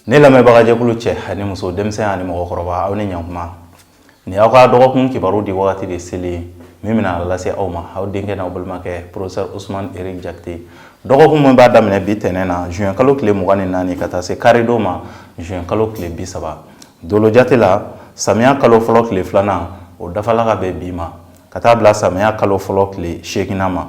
Ne lamɛnbagajɛkulu cɛ ani muso, denmisɛn ani mɔgɔkɔrɔba, aw ni ɲankuma. Nin y'aw ka dɔgɔkun kibaru di wagati de selen min bɛna lase aw ma, aw denkɛ n'aw balimakɛ, professeur Ousmane Eric Jakite. Dɔgɔkun min b'a daminɛ bi tɛnɛn na, juin kalo tile 24, ka taa se karidon ma, juin kalo tile 30. Dolo jate la, samiya kalo fɔlɔ tile filanan, o dafala ka bɛn bi ma, ka taa bila samiya kalo fɔlɔ tile seeginnan ma.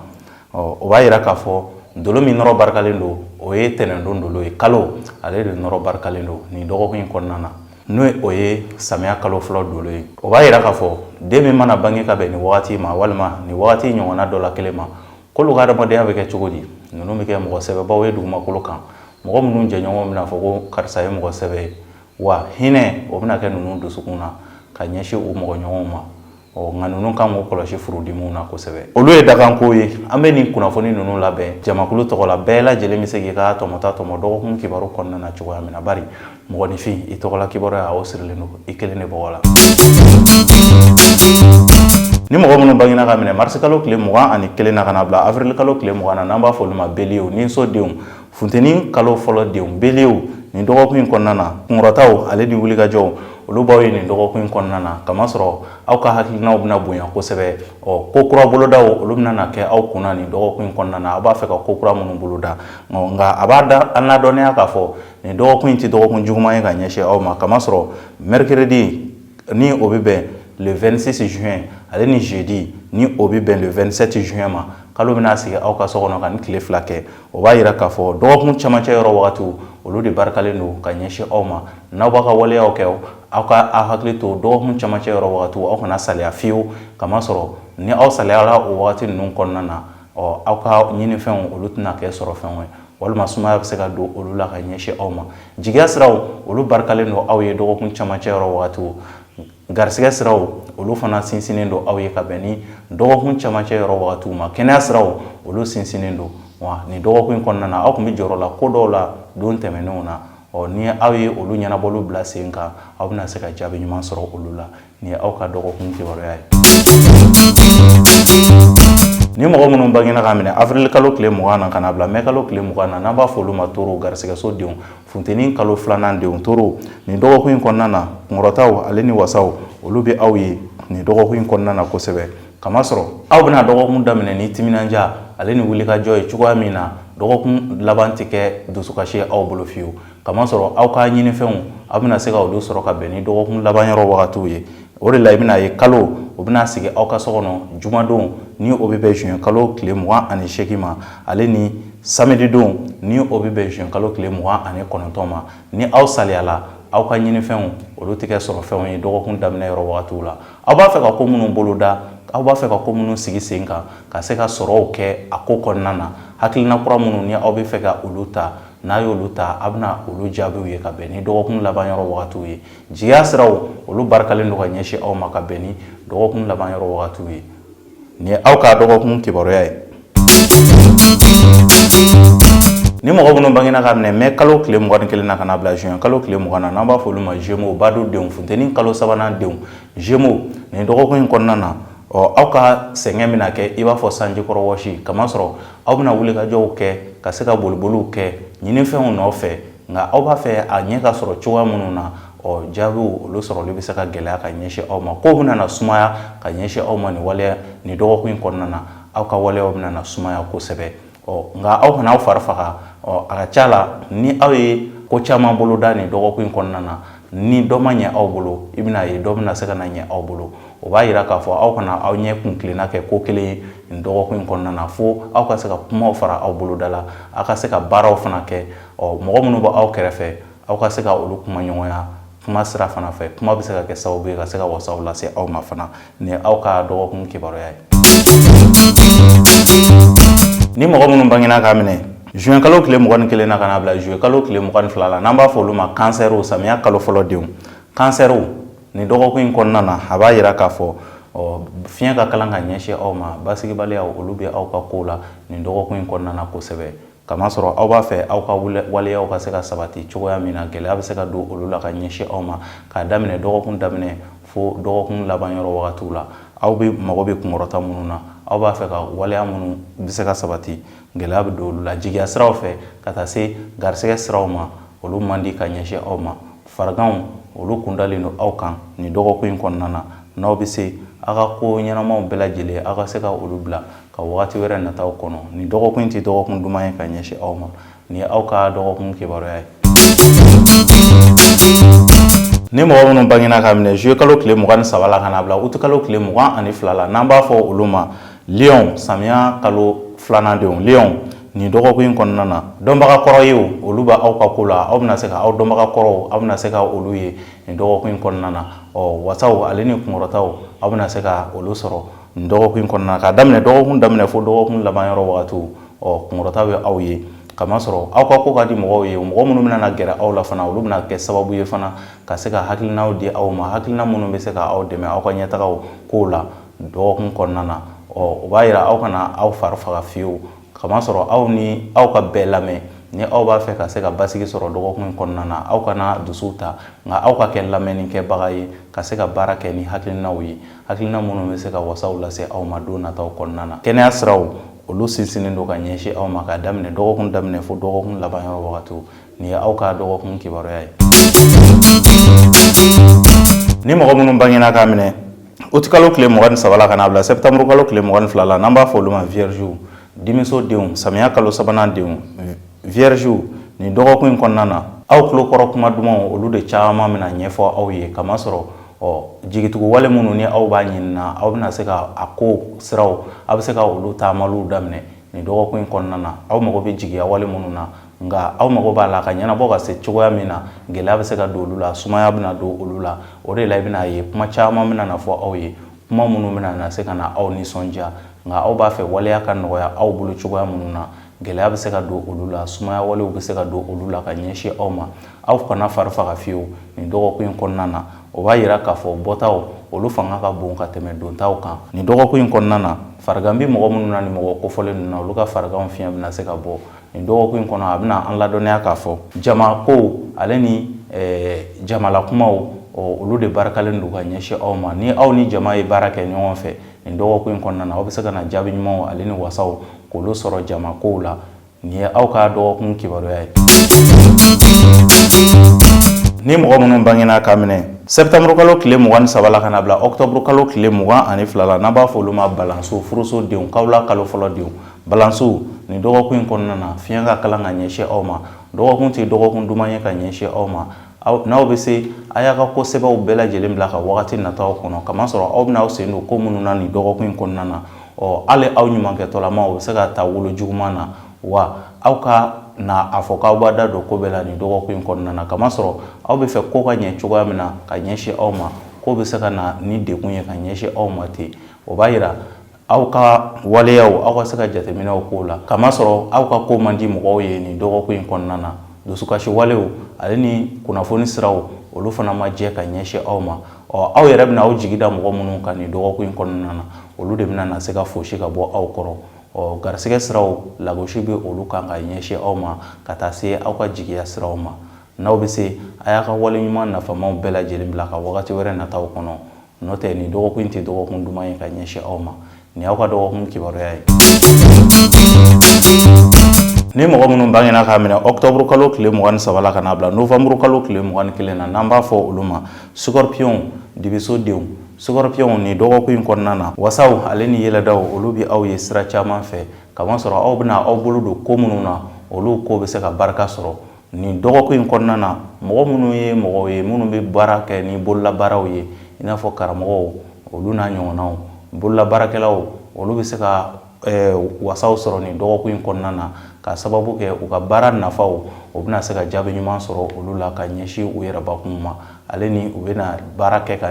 Ɔ, o b'a yira k'a fɔ dolo min nɔrɔ barikalen don, o ye tɛnɛndon dolo ye. Kalo ale de nɔrɔ barikalen don nin dɔgɔkun in kɔnɔna na, n'o o ye samiya kalo fɔlɔ dolo ye. O b'a yira k'a fɔ den min mana bange ka bɛn nin wagati ma, walima nin wagati ɲɔgɔnna dɔ la kelen ma, k'olu ka adamadenya bɛ kɛ cogo di? Ninnu bɛ kɛ mɔgɔ sɛbɛbaw ye dugumakolo kan, mɔgɔ minnu jɛɲɔgɔnw bɛna fɔ ko karisa ye mɔgɔ sɛbɛ ye. Wa hinɛ, o bɛna kɛ ninnu dusukun na ka ɲɛsin u mɔgɔ ɲɔgɔnw ma. Ɔ, nka ninnu kan k'u kɔlɔsi furudimiw na kosɛbɛ. Olu ye dakankow ye. An bɛ nin kunnafoni ninnu labɛn jamakulu tɔgɔ la. Bɛɛ lajɛlen bɛ se k'i ka tɔmɔta tɔmɔ dɔgɔkun kibaru kɔnɔna na cogoya min na, bari mɔgɔninfin, i tɔgɔla kibaruya, o sirilen don i kelen de bɔgɔ la. Ni mɔgɔ minnu bangena ka minɛ marisi kalo tile 21 na ka na bila avril kalo tile 20 na, n'an b'a fɔ olu ma bélier ni so denw, funteni kalo fɔlɔ denw, bélier, nin dɔgɔkun in kɔnɔna na, kunkɔrɔtaw ale ni wulikajɔw, olu b'aw ye nin dɔgɔkun in kɔnɔna na, kamasɔrɔ aw ka hakilinaw bɛna bonya kosɛbɛ. Ɔ, ko kura bolodaw, olu bɛna na kɛ aw kunna nin dɔgɔkun in kɔnɔna na, aw b'a fɛ ka ko kura minnu boloda. Nka a b'a da an ladɔnniya k'a fɔ nin dɔgɔkun in tɛ dɔgɔkun juguman ye ka ɲɛsin aw ma, kamasɔrɔ mercredi ni o bɛ bɛn le 26 juin, ale ni jeudi ni o bɛ bɛn le 27 juin ma, kalo bɛna sigi aw ka so kɔnɔ ka nin tile 2 kɛ. O b'a yira k'a fɔ dɔgɔkun camancɛ yɔrɔ wagatiw, olu de barikalen don ka ɲɛsin aw ma. N'aw b'a ka waleyaw kɛ, aw ka aw hakili to dɔgɔkun camancɛ yɔrɔ wagatiw, aw kana saliya fiyewu, kamasɔrɔ ni aw saliyara o wagati ninnu kɔnɔna na, ɔ, aw ka ɲinifɛnw, olu tɛna kɛ sɔrɔfɛnw ye, walima sumaya bɛ se ka don olu la ka ɲɛsin aw ma. Jigiya siraw, olu barikalen don aw ye dɔgɔkun camancɛ yɔrɔ wagatiw. Garisɛgɛ siraw, olu fana sinsinnen don aw ye ka bɛn ni dɔgɔkun camancɛ yɔrɔ wagatiw ma. Kɛnɛya siraw, olu sinsinnen don. Wa nin dɔgɔkun in kɔnɔna na, aw tun bɛ jɔyɔrɔ la ko dɔw la don tɛmɛnenw na. Ɔ, ni aw ye olu ɲɛnabɔliw bila sen kan, aw bɛna se ka jaabi ɲuman sɔrɔ olu la. Nin ye aw ka dɔgɔkun kibaruya ye. Ni mɔgɔ minnu bangena ka minɛ avril kalo tile 20 na ka na bila mɛ kalo tile 20 na, n'an b'a fɔ olu ma taureau, garisɛgɛso denw, funteni kalo filanan denw, taureau, nin dɔgɔkun in kɔnɔna na, kunkɔrɔtaw ale ni wasaw, olu bɛ aw ye nin dɔgɔkun in kɔnɔna na kosɛbɛ, kamasɔrɔ aw bɛna dɔgɔkun daminɛ ni timinandiya ale ni wulikajɔ ye cogoya min na, dɔgɔkun laban tɛ kɛ dusukasi ye aw bolo fiyewu, kamasɔrɔ aw ka ɲinifɛnw, aw bɛna se ka olu sɔrɔ ka bɛn ni dɔgɔkun laban yɔrɔ wagatiw ye. O de la, i bɛna ye kalo o bɛna sigi aw ka so kɔnɔ jumadon ni o bɛ bɛn juin kalo tile 28 ma, ale ni samedi don ni o bɛ bɛn juin kalo tile 29 ma. Ni aw saliyala, aw ka ɲinifɛnw, olu tɛ kɛ sɔrɔfɛnw ye dɔgɔkun daminɛ yɔrɔ wagatiw la. Aw b'a fɛ ka ko minnu boloda, aw b'a fɛ ka ko minnu sigi sen kan ka se ka sɔrɔw kɛ a ko kɔnɔna na, hakilina kura minnu ni aw bɛ fɛ ka olu ta, n'a y'olu ta, a bɛna olu jaabiw ye ka bɛn ni dɔgɔkun laban yɔrɔ wagatiw ye. Jigiya siraw, olu barikalen don ka ɲɛsin aw ma ka bɛn ni dɔgɔkun laban yɔrɔ wagatiw ye. Nin ye aw ka dɔgɔkun kibaruya ye. Ni mɔgɔ minnu bangena ka minɛ mɛ kalo tile 21 na ka na bila juin kalo tile 20 na, n'an b'a fɔ olu ma Gémeaux, badu denw, funteni kalo sabanan denw, Gémeaux, nin dɔgɔkun in kɔnɔna na, ɔ, aw ka sɛgɛn bɛna kɛ i b'a fɔ sanjikɔrɔ wɔsi, kamasɔrɔ aw bɛna wulikajɔw kɛ ka se ka boliboliw kɛ ɲinifɛnw nɔfɛ. Nka aw b'a fɛ a ɲɛ ka sɔrɔ cogoya minnu na, ɔ, jaabiw, olu sɔrɔli bɛ se ka gɛlɛya ka ɲɛsin aw ma. Kow bɛna na sumaya ka ɲɛsin aw ma nin waleya nin dɔgɔkun in kɔnɔna na. Aw ka waleyaw bɛna na sumaya kosɛbɛ. Ɔ, nka aw kana aw fari faga. Ɔ, a ka ca la, ni aw ye ko caman boloda nin dɔgɔkun in kɔnɔna na, ni dɔ ma ɲɛ aw bolo, i bɛna ye dɔ bɛna se ka na ɲɛ aw bolo. O b'a yira k'a fɔ aw kana aw ɲɛ kun tilenna kɛ ko kelen ye nin dɔgɔkun in kɔnɔna na, fo aw ka se ka kumaw fara aw boloda la, aw ka se ka baaraw fana kɛ. Ɔ, mɔgɔ minnu bɛ aw kɛrɛfɛ, aw ka se ka olu kuma ɲɔgɔnya kuma sira fana fɛ. Kuma bɛ se ka kɛ sababu ye ka se ka wasaw lase aw ma fana. Nin ye aw ka dɔgɔkun kibaruya ye. Ni mɔgɔ minnu bangena k'a minɛ juin kalo tile 21 na ka na bila juillet kalo tile 22 la, n'an b'a fɔ olu ma cancer, samiya kalo fɔlɔ denw, cancer, nin dɔgɔkun in kɔnɔna na, a b'a yira k'a fɔ, ɔ, fiɲɛ ka kalan ka ɲɛsin aw ma. Basigibaliya, olu bɛ aw ka kow la nin dɔgɔkun in kɔnɔna na kosɛbɛ, kamasɔrɔ aw b'a fɛ aw ka waleyaw ka se ka sabati cogoya min na, gɛlɛya bɛ se ka don olu la ka ɲɛsin aw ma. K'a daminɛ dɔgɔkun daminɛ fo dɔgɔkun laban yɔrɔ wagatiw la, aw bɛ mago bɛ kunkɔrɔta minnu na, aw b'a fɛ ka waleya minnu bɛ se ka sabati, gɛlɛya bɛ don olu la. Jigiya siraw fɛ ka taa se garisɛgɛ siraw ma, olu olu man di ka ɲɛsin aw ma. Fariganw olu kundalen don aw kan nin dɔgɔkun in kɔnɔna na. N'aw bɛ se, aw ka ko ɲɛnamaw bɛɛ lajɛlen, aw ka se ka olu bila ka wagati wɛrɛ nataw kɔnɔ. Nin dɔgɔkun in tɛ dɔgɔkun duman ye ka ɲɛsin aw ma. Nin ye aw ka dɔgɔkun kibaruya ye. Ni mɔgɔ minnu bangena k'a minɛ juillet kalo tile 23 la ka n'a bila août kalo tile 22 la, n'an b'a fɔ olu ma lion, samiya kalo filanan denw, lion, nin dɔgɔkun in kɔnɔna na, dɔnbaga kɔrɔ ye olu bɛ aw ka ko la. Aw bɛna se ka aw dɔnbaga kɔrɔw, aw bɛna se ka olu ye nin dɔgɔkun in kɔnɔna na. Ɔ wasaw ale ni kunkɔrɔtaw, aw bɛna se ka olu sɔrɔ nin dɔgɔkun in kɔnɔna na, k'a daminɛ dɔgɔkun daminɛ fo dɔgɔkun laban yɔrɔ wagatiw. Ɔ kunkɔrɔta bɛ aw ye, kamasɔrɔ aw ka ko ka di mɔgɔw ye. Mɔgɔ minnu bɛna na gɛrɛ aw la fana, olu bɛna kɛ sababu ye fana ka se ka hakilinaw di aw ma, hakilina minnu bɛ se ka aw dɛmɛ aw ka ɲɛtagaw kow la dɔgɔkun kɔnɔna na. Ɔ o b'a yira aw kana aw fari faga fiyewu, kamasɔrɔ aw ni aw ka bɛɛ lamɛn. Ni aw b'a fɛ ka se ka basigi sɔrɔ dɔgɔkun in kɔnɔna na, aw kana dusu ta, nka aw ka kɛ lamɛnnikɛbaga ye, ka se ka baara kɛ ni hakilinaw ye, hakilina minnu bɛ se ka wasaw lase aw ma don nataw kɔnɔna na. Kɛnɛya siraw olu sinsinnen don ka ɲɛsin aw ma k'a daminɛ dɔgɔkun daminɛ fo dɔgɔkun laban yɔrɔ wagatiw. Nin ye aw ka dɔgɔkun kibaruya ye. Ni mɔgɔ minnu bangena k'a minɛ uti kalo tile 23 la ka n'a bila sɛptanburu kalo tile 22 la, n'an b'a fɔ olu ma viergew, dimiso denw, samiya kalo sabanan denw, viergew, nin dɔgɔkun in kɔnɔna na, aw tulokɔrɔ kuma dumanw olu de caman bɛna ɲɛfɔ aw ye, kamasɔrɔ ɔ jigitugu wale minnu ni aw b'a ɲinina, aw bɛna se ka a ko siraw, aw bɛ se ka olu taamaliw daminɛ nin dɔgɔkun in kɔnɔna na. Aw mago bɛ jigiya wale minnu na, nka aw mago b'a la ka ɲɛnabɔ ka se cogoya min na, gɛlɛya bɛ se ka don olu la, sumaya bɛna don olu la. O de la i bɛna ye kuma caman bɛna na fɔ aw ye, kuma minnu bɛna na se ka na aw nisɔndiya, nka aw b'a fɛ waleya ka nɔgɔya aw bolo cogoya minnu na, gɛlɛya bɛ se ka don olu la, sumaya walew bɛ se ka don olu la ka ɲɛsin aw ma. Aw kana fari faga fiyewu nin dɔgɔkun in kɔnɔna na. O b'a yira k'a fɔ bɔtaw olu fanga ka bon ka tɛmɛ dontaw kan nin dɔgɔkun in kɔnɔna na. Farigan bɛ mɔgɔ minnu na, ni mɔgɔ kofɔlen ninnu na, olu ka fariganw fiɲɛ bɛna se ka bɔ nin dɔgɔkun in kɔnɔ. A bɛna an ladɔnniya k'a fɔ jama kow ale ni jamalakumaw, olu de barikalen don ka ɲɛsin aw ma. Ni aw ni jama ye baara kɛ ɲɔgɔn fɛ nin dɔgɔkun in kɔnɔna na, aw bɛ se ka na jaabi ɲumanw ale ni wasaw k'olu sɔrɔ jama kow la. Nin ye aw ka dɔgɔkun kibaruya ye. Ni mɔgɔ minnu bangena k'a minɛ sɛptanburu kalo tile 23 la ka na bila ɔkutɔburu kalo tile 22 la, n'an b'a fɔ olu ma balanso, furuso denw, kawula kalo fɔlɔ denw, balanso, nin dɔgɔkun in kɔnɔna na, fiɲɛ ka kalan ka ɲɛsin aw ma. Dɔgɔkun tɛ dɔgɔkun duman ye ka ɲɛsin aw ma. N'aw bɛ se, a y'a ka ko sɛbɛnw bɛɛ lajɛlen bila ka wagati nataw kɔnɔ, kamasɔrɔ aw bɛna aw sen don ko minnu na nin dɔgɔkun in kɔnɔna na, ɔ hali aw ɲumankɛtɔlama, o bɛ se ka taa wolo juguman na wa. Aw ka na a fɔ k'aw b'a da don ko bɛɛ la nin dɔgɔkun in kɔnɔna na, kamasɔrɔ aw bɛ fɛ ko ka ɲɛ cogoya min na ka ɲɛsin aw ma, ko bɛ se ka na ni degun ye ka ɲɛsin aw ma ten. O b'a yira aw ka waleyaw, aw ka se ka jateminɛw k'o la, kamasɔrɔ aw ka ko man di mɔgɔw ye nin dɔgɔkun in kɔnɔna na. Dusukasi walew ale ni kunnafoni siraw, olu fana ma jɛ ka ɲɛsin aw ma. Ɔ aw yɛrɛ bɛna aw jigi da mɔgɔ minnu kan nin dɔgɔkun in kɔnɔna na, olu de bɛna na se ka fosi ka bɔ aw kɔrɔ. Ɔ garisɛgɛ siraw, lagosi bɛ olu kan ka ɲɛsin aw ma ka taa se aw ka jigiya siraw ma. N'aw bɛ se, a y'a ka wale ɲuman nafamaw bɛɛ lajɛlen bila ka wagati wɛrɛ nataw kɔnɔ. N'o tɛ, nin dɔgɔkun in tɛ dɔgɔkun duman ye ka ɲɛsin aw ma. Nin y'aw ka dɔgɔkun kibaruya ye. Ni mɔgɔ minnu bangena k'a minɛ ɔkutɔburu kalo tile 23 la ka n'a bila novanburu kalo tile 21 na, n'an b'a fɔ olu ma scorpion, dibiso denw, scorpion, nin dɔgɔkun in kɔnɔna na, wasaw ale ni yɛlɛdaw olu bɛ aw ye sira caman fɛ, kamasɔrɔ aw bɛna aw bolo don ko minnu na, olu ko bɛ se ka barika sɔrɔ nin dɔgɔkun in kɔnɔna na. Mɔgɔ minnu ye mɔgɔw ye minnu bɛ baara kɛ ni bololabaaraw ye, i n'a fɔ karamɔgɔw, olu n'a ɲɔgɔnnaw, bololabaarakɛlaw, olu bɛ se ka wasaw sɔrɔ nin dɔgɔkun in kɔnɔna na, ka sababu kɛ u ka baara nafaw, o bɛna se ka jaabi ɲuman sɔrɔ olu la ka ɲɛsin u yɛrɛbakun ma, ale ni u bɛna baara kɛ ka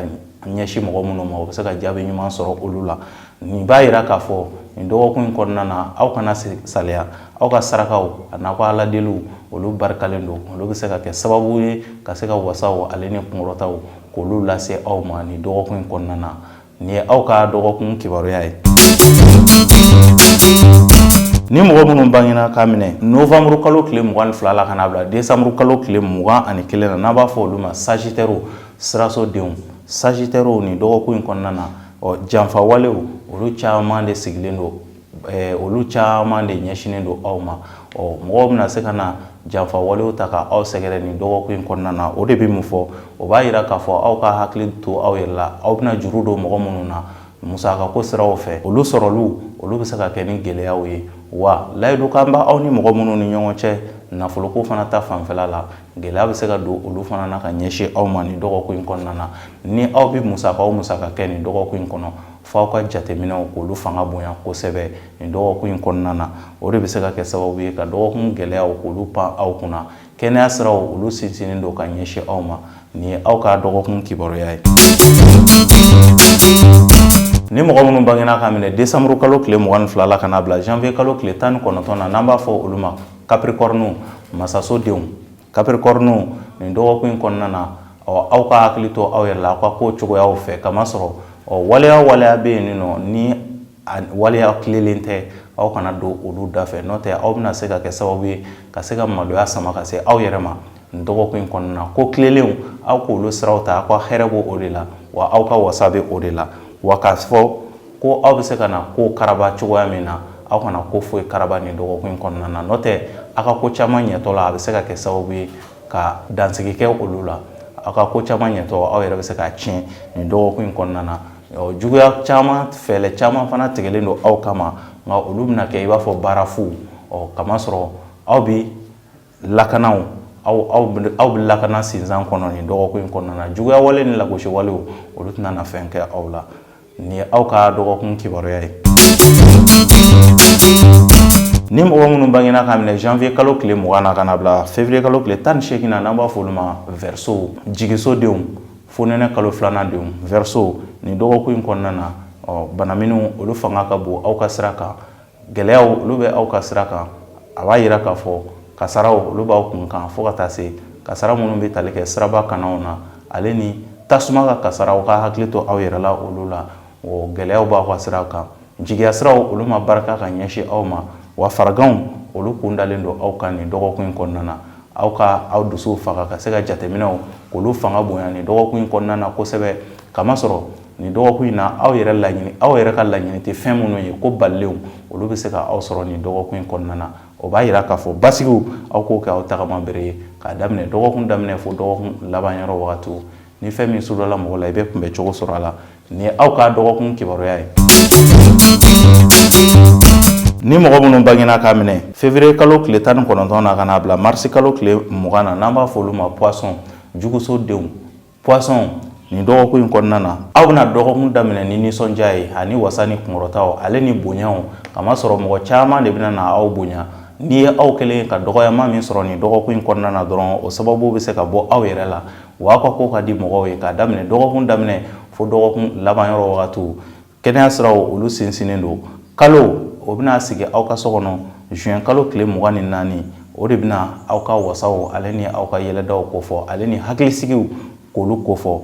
ɲɛsin mɔgɔ minnu ma, u bɛ se ka jaabi ɲuman sɔrɔ olu la. Nin b'a yira k'a fɔ nin dɔgɔkun in kɔnɔna na, aw kana saliya. Aw ka sarakaw a n'aw ka aladeliw, olu barikalen don, olu bɛ se ka kɛ sababu ye ka se ka wasaw ale ni kunkɔrɔtaw k'olu lase aw ma nin dɔgɔkun in kɔnɔna na. Nin ye aw ka dɔgɔkun kibaruya ye. Ni mɔgɔ minnu bangena k'a minɛ novanburu kalo tile 22 la ka n'a bila desanburu kalo tile 21 na, n'an b'a fɔ olu ma sagittairew, siraso denw, sagittairew, nin dɔgɔkun in kɔnɔna na, ɔ janfa walew olu caman de sigilen don olu caman de ɲɛsinnen don aw ma. Ɔ, mɔgɔw bɛna se ka na janfa walew ta ka aw sɛgɛrɛ nin dɔgɔkun in kɔnɔna na. O de bɛ mun fɔ? O b'a yira k'a fɔ aw ka hakili to aw yɛrɛ la. Aw bɛna juru don mɔgɔ minnu na musakako siraw fɛ, olu sɔrɔliw, olu bɛ se ka kɛ ni gɛlɛyaw ye. Wa layidukan bɛ aw ni mɔgɔ minnu ni ɲɔgɔn cɛ nafoloko fana ta fanfɛla la, gɛlɛya bɛ se ka don olu fana na ka ɲɛsin aw ma nin dɔgɔkun in kɔnɔna na. Ni aw bɛ musaka o musaka kɛ nin dɔgɔkun in kɔnɔ, f'aw ka jateminɛw k'olu fanga bonya kosɛbɛ nin dɔgɔkun in kɔnɔna na. O de bɛ se ka kɛ sababu ye ka dɔgɔkun gɛlɛyaw k'olu pan aw kunna. Kɛnɛya siraw, olu sinsinnen don ka ɲɛsin aw ma. Nin ye aw ka dɔgɔkun kibaruya ye. Ni mɔgɔ minnu bangena ka minɛ desanburu kalo tile 22 la ka n'a bila janvier kalo tile 19 na, n'an b'a fɔ olu ma Capricorne, masaso denw, Capricorne, nin dɔgɔkun in kɔnɔna na, ɔ, aw ka hakili to aw yɛrɛ la aw ka ko cogoyaw fɛ, kamasɔrɔ ɔ, waleya waleya bɛ yen nɔ ni waleya tilelen tɛ, aw kana don olu da fɛ. N'o tɛ, aw bɛna se ka kɛ sababu ye ka se ka maloya sama ka se aw yɛrɛ ma nin dɔgɔkun in kɔnɔna na. Ko tilelenw, aw k'olu siraw ta, aw ka hɛrɛ b'o o de la, wa aw ka wasa bɛ o de la. Wa k'a fɔ ko aw bɛ se ka na ko karaba cogoya min na, aw kana ko foyi karaba nin dɔgɔkun in kɔnɔna na. N'o tɛ, aw ka ko caman ɲɛtɔ la, a bɛ se ka kɛ sababu ye ka dansigi kɛ olu la. Aw ka ko caman ɲɛtɔ, aw yɛrɛ bɛ se k'a tiɲɛ nin dɔgɔkun in kɔnɔna na. Juguya caman, fɛɛrɛ caman fana tigɛlen don aw kama, nka olu bɛna kɛ i b'a fɔ baara fu. Ɔ, kamasɔrɔ aw bɛ lakanaw, aw bɛ lakana sinsan kɔnɔ nin dɔgɔkun in kɔnɔna na. Juguya wale ni lagosi walew, olu tɛna na fɛn kɛ aw la. Nin ye aw ka dɔgɔkun kibaruya ye. Ni mɔgɔ minnu bangena ka minɛ janvier kalo tile 20 na ka na bila février kalo tile 18 na, n'an b'a fɔ olu ma Verseau, jigiso denw, fonɛnɛ kalo filanan denw, Verseau, nin dɔgɔkun in kɔnɔna na, ɔ, bana minnu olu fanga ka bon aw ka sira kan, gɛlɛyaw olu bɛ aw ka sira kan. A b'a yira k'a fɔ kasaraw olu b'aw kun kan, fo ka taa se kasara minnu bɛ tali kɛ siraba kannaw na, ale ni tasuma ka kasaraw, ka hakili to aw yɛrɛ la olu la. O gɛlɛyaw b'aw ka sira kan. Jigiya siraw, olu ma barika ka ɲɛsin aw ma, wa fariganw olu kun dalen don aw kan nin dɔgɔkun in kɔnɔna na. Aw ka aw dusuw faga ka se ka jateminɛw k'olu fanga bonya nin dɔgɔkun in kɔnɔna na kosɛbɛ, kamasɔrɔ nin dɔgɔkun in na, aw yɛrɛ laɲini, aw yɛrɛ ka laɲini tɛ fɛn minnu ye, ko balilenw olu bɛ se ka aw sɔrɔ nin dɔgɔkun in kɔnɔna na. O b'a yira k'a fɔ basigiw, aw k'o kɛ aw tagama bere ye k'a daminɛ dɔgɔkun daminɛ fo dɔgɔkun laban yɔrɔ wagatiw. Ni fɛn min sudala mɔgɔ la, i bɛ kunbɛ cogo sɔrɔ a la. Nin ye aw ka dɔgɔkun kibaruya ye. Ni mɔgɔ minnu bangena k'a minɛ février kalo tile 19 na ka n'a bila mars kalo tile 20 na, n'an b'a fɔ olu ma poisson, juguso denw, poisson, nin dɔgɔkun in kɔnɔna na, aw bɛna dɔgɔkun daminɛ ni nisɔndiya ye ani wasa ni kunkɔrɔtaw ale ni bonyaw, kamasɔrɔ mɔgɔ caman de bɛna na aw bonya. N'i ye aw kɛlen ka dɔgɔyama min sɔrɔ nin dɔgɔkun in kɔnɔna na dɔrɔn, o sababu bɛ se ka bɔ aw yɛrɛ la. Wa aw ka ko ka di mɔgɔw ye k'a daminɛ dɔgɔkun daminɛ fo dɔgɔkun laban yɔrɔ wagatiw. Kɛnɛya siraw, olu sinsinnen don. Kalo o bɛna sigi aw ka so kɔnɔ juin kalo tile 24, o de bɛna aw ka wasaw ale ni aw ka yɛlɛdaw kofɔ, ale ni hakilisigiw k'olu kofɔ.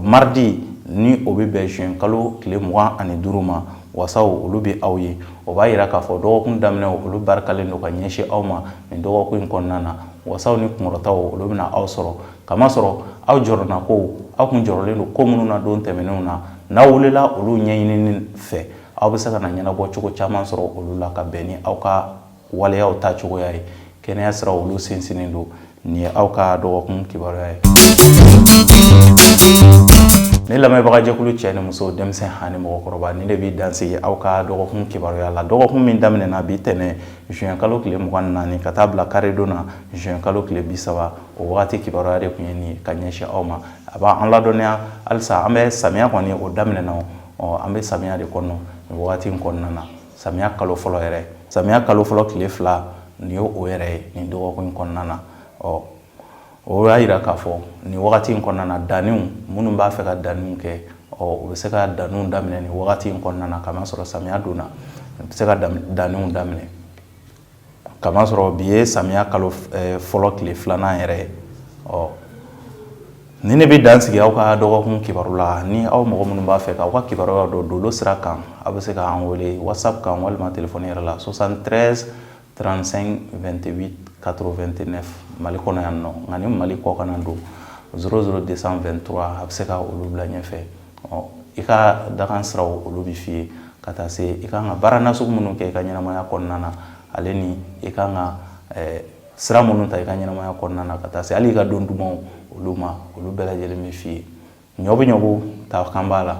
Mardi ni o bɛ bɛn juin kalo tile 25 ma, wasaw olu bɛ aw ye. O b'a yira k'a fɔ dɔgɔkun daminɛ, olu barikalen don ka ɲɛsin aw ma nin dɔgɔkun in kɔnɔna na. Wasaw ni kunkɔrɔtaw, olu bɛna aw sɔrɔ, kamasɔrɔ aw jɔrɔna ko aw kun jɔrɔlen don ko minnu na don tɛmɛnenw na, n'aw wulila olu ɲɛɲinini fɛ, aw bɛ se ka na ɲɛnabɔ cogo caman sɔrɔ olu la ka bɛn ni aw ka waleyaw ta cogoya ye. Kɛnɛya siraw, olu sinsinnen don. Nin ye aw ka dɔgɔkun kibaruya ye. Ne lamɛnbagajɛkulu, cɛ ni muso, denmisɛn ani mɔgɔkɔrɔba, nin de b'i dansigi aw ka dɔgɔkun kibaruya la, dɔgɔkun min daminɛna bi tɛnɛ juin kalo tile 24 ka taa bila karidon na juin kalo tile 30. O wagati kibaruya de tun ye nin ye ka ɲɛsin aw ma. A b'an ladɔnniya halisa, an bɛ samiya kɔni o daminɛna. Ɔ, an bɛ samiya de kɔnɔ nin wagati in kɔnɔna na, samiya kalo fɔlɔ yɛrɛ, samiya kalo fɔlɔ tile 2, nin ye o yɛrɛ ye nin dɔgɔkun in kɔnɔna na. Ɔ, o y'a yira k'a fɔ nin wagati in kɔnɔna na, danniw, minnu b'a fɛ ka danniw kɛ, ɔ, u bɛ se ka danniw daminɛ nin wagati in kɔnɔna na, kamasɔrɔ samiya donna, u bɛ se ka danniw daminɛ, kamasɔrɔ bi ye samiya kalo fɔlɔ tile filanan yɛrɛ ye. Ɔ, ni ne bɛ dan sigi aw ka dɔgɔkun kibaru la. Ni aw mɔgɔ minnu b'a fɛ k'aw ka kibaruya dɔn dolo sira kan, aw bɛ se k'an wele WhatsApp kan walima telefɔni yɛrɛ la, 73 35 28 89, Mali kɔnɔ yan nɔ. Nka ni Mali kɔkanna don, 00223, a bɛ se ka olu bila ɲɛfɛ. Ɔ, i ka dakan siraw, olu bɛ f'i ye. Ka ka taa se i kan ka baara nasugu minnu kɛ i ka ɲɛnamaya kɔnɔna na, ale ni i kan ka sira minnu ta i ka ɲɛnamaya kɔnɔna na, ka taa se hali i ka don dumanw olu ma, olu bɛɛ lajɛlen bɛ f'i ye. Ɲɔ bɛ ɲɔgu ta kan b'a la.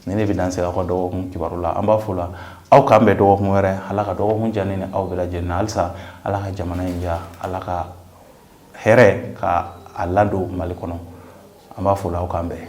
Ni ne bɛ dan sigi aw ka dɔgɔkun kibaru la, an b'a fɔ la aw k'an bɛn dɔgɔkun wɛrɛ. Ala ka dɔgɔkun diya ne ni aw bɛɛ lajɛlen na. Halisa Ala ka jamana in diya, Ala ka hɛrɛ ka a ladon Mali kɔnɔ. An b'a fɔ la aw k'an bɛn.